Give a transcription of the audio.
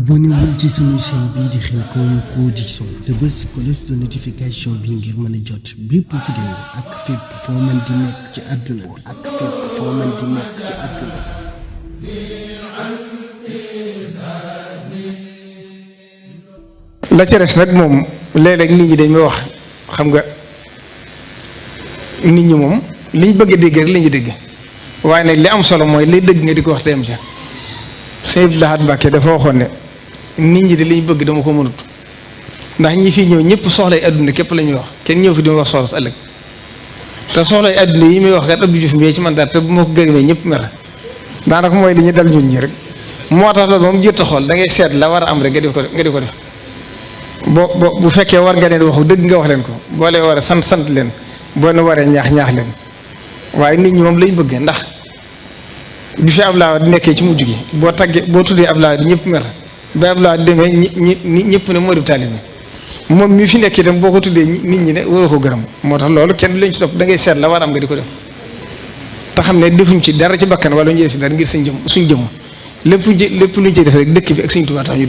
abonné wul ci sunu chaîne bii di Khelcom Production te bës cloche de notification bi ngir mën a jot bépp vidéo ak fépp foo mën di nekk ci àdduna bi la ca des nag moom léeg-léeg nit ñi dañ may wax xam nga nit ñi moom liñ bëgg a dégg rek la ñuy dégg waaye nag li am solo mooy lay dëgg nga di ko wax te am ca Sëñ Abdou Lahad Mbacké dafa waxoon ne nit ñi de liñ bëgg dama ko mënut ndax ñi fi ñëw ñëpp soxlay adduna képp la ñuy wax kenn ñëw fi di ma wax soxla sa ëllëg te soxlay adduna yi muy wax kat Abdou Diouf mbii ci man daal te bu ma ko gërëmee ñëpp mer daanaka mooy li ñu dal ñun ñi rek moo tax loolu moom jot a xool da ngay seet la war a am rek nga di ko def bu fekkee war nga leen waxu dëgg nga wax leen ko boo leen war a sant leen boo leen waree ñaax leen waaye nit ñi moom lañ bëgg ndax bi fi Abdoulaye di nekkee ci mujj gi boo tuddee Abdoulaye di ñëpp mer ba Abdoulaye demee ñëpp ne moo di taalibe moom mi fi nekk itam boo ko tuddee nit ñi ne waroo ko gërëm moo tax loolu kenn du leen ci topp da ngay seet la war a am nga di ko def te xam ne defuñ ci dara ci bakkan wala ñu def dara ngir suñ jëm lépp luñ ci def rek dëkk bi ak Sëñ Tuubaa tax ñu